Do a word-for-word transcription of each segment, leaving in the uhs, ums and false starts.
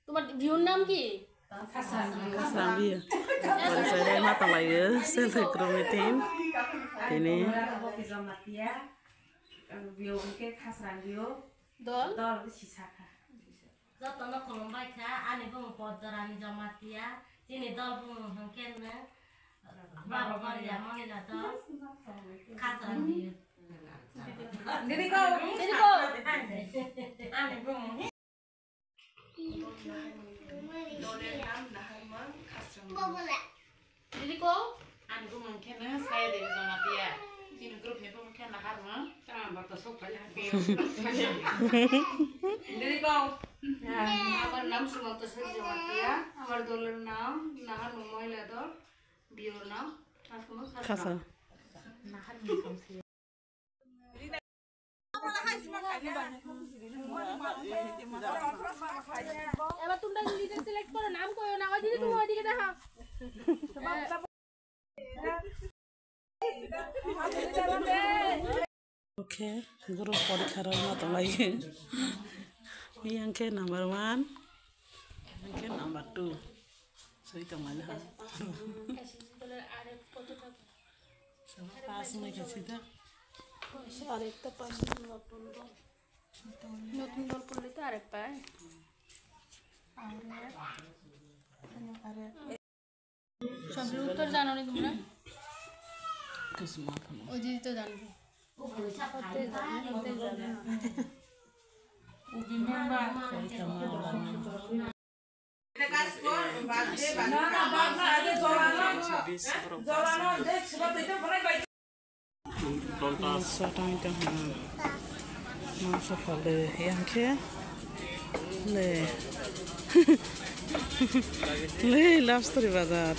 তোমার ভিউর নাম কি? Khasrang biyo. Porichai ma tonglaio, self help group meeting. Tini. Dol. Dol sisakha. Jotono khulumbai kha, ani bumung Podjorani Jamatia, chini dol bumung hwnkhe no Barobaria Mohila dol, Khasrang biyo. Didi ko, didi ko. Ani bumung. Doler nam Naharmang Khasrang. Didi ko? Ani bumung khe no Saya Devi Jamatia. Chini group ni bumung khe Naharmang. Tama bata sok kali hati. Didi ko? Amar nam Sumanta Suri Jamatia. Amar doler nam Naharmang Mohila dol. Biyor nam Khasrang. Khasrang. এবার তোমরা নিজে সিলেক্ট করো, নাম কইও না, ওইদিকে তুমি ওইদিকে দেখো। Oke, group porikha rok ma tong lai. Yang khe number one, yang khe number two. Soi tong lai ha. Pass mai kha sida. আরেকটা পাস নতুন দল। নতুন দল করলে তো আরেক পায়। সব উত্তর জানো না তোমরা? ওই দিদি তো জানবে। Mangso tang tang ha. Mangso phalwi yang khe le. Le love story bazar.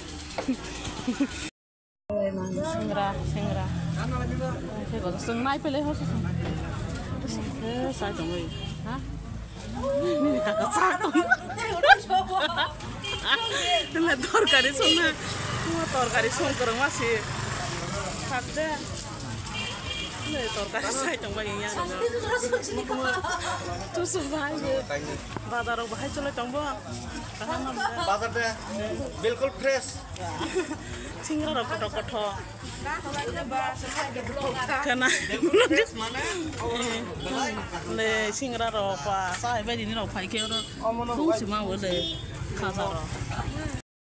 Singra, singra. Sing mai pele ho sing. Sai tong oi. Ha? Nini kaka sa tong. Tila torkari songna. Tila torkari song korong masi. Sakde. Tila torkari sai tong bai ya. Tu su bai. Bazar bahai chole tong bo. Bazar de bilkul fresh. Singra rok kothok kothok. Khana. Le singra rok pa sa bai ni rok phai khe oro. Thung sima bo le khaja rok.